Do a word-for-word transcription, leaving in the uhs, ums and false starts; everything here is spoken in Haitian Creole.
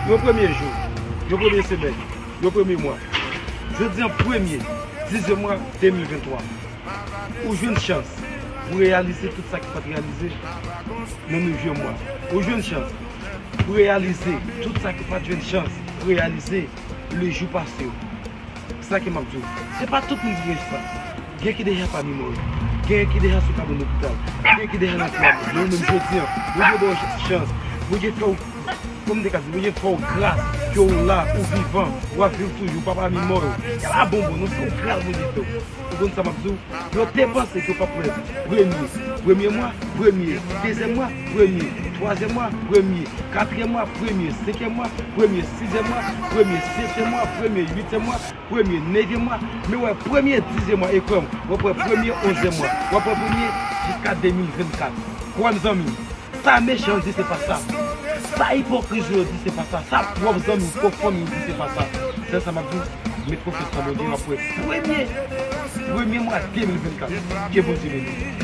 Yon premye jou, yon premye semèn, yon premye mwa. Jodi an premye dizyèm mwa de mil venntwa. Ou jwenn chans pou reyalize tout sa ki pa t reyalize nan nevyèm mwa. Ou jwenn chans pou reyalize tout sa ki pa t jwenn chans pou reyalize le jou pase yo. Sa ke m ap di w, se pa tout moun ki gen chans. Gen ki deja pami mò yo. Gen ki deja sou kabann lopital. Gen ki deja nan twa mwa. Men ou menm jodi an, Bondye ba w chans. Bondye fè w, kòm m te ka di, Bondye fè w gras ke w la, ou vivan, w ap viv toujou, w pa pami mò yo. Se pa bonbon non, se yon gras Bondye fè w. Ou konn sa m ap di w? Yo te panse ke yo p ap wè premye, premye mwa, premye dezyèm mwa, premye twazyèm mwa, premye katriyèm mwa, premye senkyèm mwa, premye sizyèm mwa, premye setyèm mwa, premye uityèm mwa, premye nevyèm mwa, men w wè premye dizyèm mwa, e kwè m, w ap wè premye onzyèm mwa, w ap wè premye jiska de mil vennkat. Kwè m, zanmi m, sa mechan yo di se pa sa. Sa ipokriz yo di se pa sa. Sa pwòp zanmi w, pwòp fanmi w di se pa sa. Se sa m ap di w, met konfyans nan Bondye, w ap wè premye, premye mwa de mil vennkat. Ke Bondye beni w.